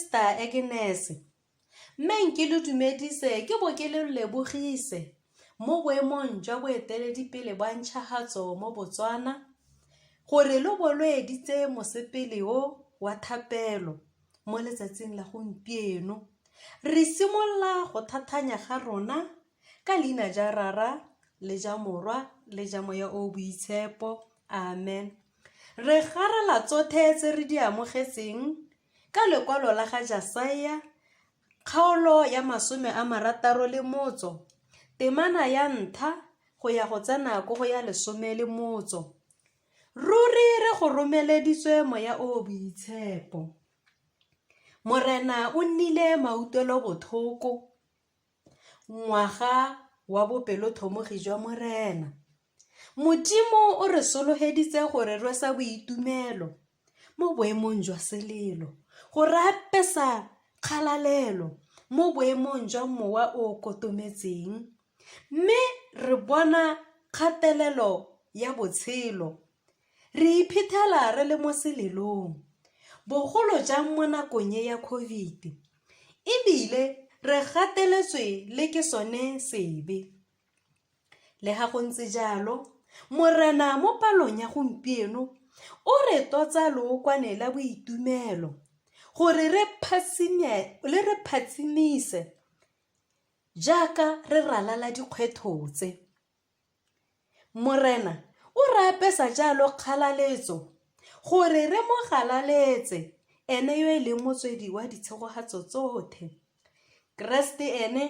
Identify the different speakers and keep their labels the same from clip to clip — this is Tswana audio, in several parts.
Speaker 1: Sister Agnes. Mme nke lo dumedise ke bo ke lo lebogise mo boemong jwa boeteledipele ba ntšhahatso mo Botswana gore lo bo lo editse mosepele o wa thapelo mo letsatsing la gompieno. Re simolola go thathanya ga rona ka leina ja Rara le ja Morwa le ja Moya o o Boitshepo. Amen. Re garela tsothe tse re di amogetseng Ka lekwalo la ga Jasaia, kgaolo ya 68, temana ya ntlha go ya go tsena ko go ya 18, Ruri re go romeleditswe moya o o boitshepo. Morena o nnile mautlwelobotlhoko. Ngwaga wa bopelotlhomogi jwa Morena. Modimo o re sologeditse go re rwesa boitumelo mo boemong jwa selelo, go re apesa kgalalelo mo boemong jwa mowa o o kotometseng. Mme re bona kgatelelo ya botshelo, re iphitlhela re le mo selelong, bogolo jang mo nakong e ya COVID, ebile re gateletswe le ke sone sebe. Le ga go ntse jalo, Morena mo palong ya gompieno o re tlotsa lookwane la boitumelo gore re le re phatsimise jaaka re ralala dikgwetlho tse. Morena o re apesa jalo kgalaletso gore re mo galaletse, ene yo e leng motswedi wa ditshegogatso tsothe. Keresete ene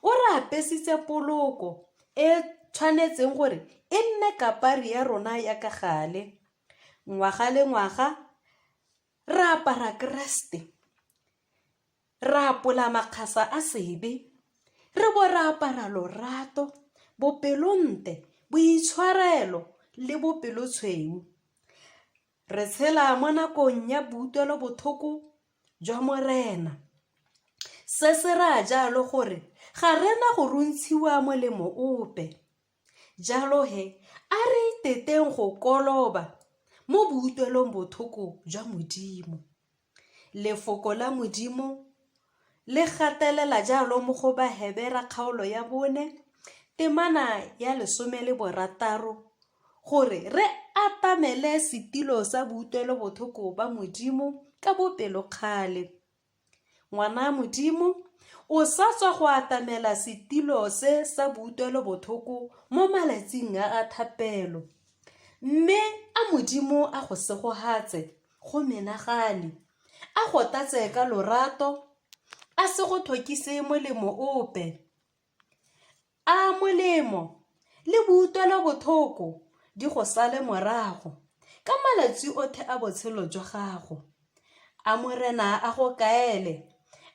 Speaker 1: o re apesitse poloko e tshwanetseng gore e nne kapari ya rona ya ka gale. Ngwaga le ngwaga re apara Keresete. Re apola makgasa a sebe, re bo re apara lorato, bopelontle, boitshwarelo le bopelotshweu. Re tshela mo nakong ya boutlwelobotlhoko jwa Morena. Se se raya jalo gore ga re na go runtshiwa molemo ope. Jalo he, a re iteteng go koloba mo boutlwelong botlhoko jwa Modimo. Lefoko la Modimo le gatelela jalo mo go Bahebera kgaolo ya 4, temana ya 16 gore re atamele setilo sa boutlwelobotlhoko ba Modimo ka bopelokgale. Ngwana Modimo, o sa tswa go atamela setilo se sa boutlwelobotlhoko mo malatsing a a thapelo. Mme a Modimo a go segohatse go menagane, a go tlatse ka lorato, a se go tlhokise molemo ope. A molemo le boutlwelobotlhoko di go sale morago ka malatsi otlhe a botshelo jwa gago. A Morena a go kaele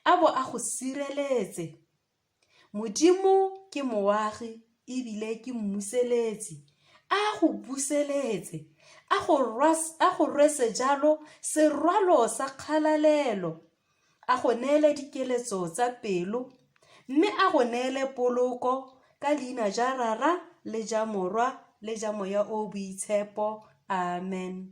Speaker 1: a bo a go sireletse. Modimo ke moagi ebile ke mmuseletsi, a go buseletse, a go rwese jalo serwalo sa kgalalelo. A go neele dikeletso tsa pelo, mme a go neele poloko ka leina ja Rara le ja Morwa le ja Moya o o Boitshepo. Amen.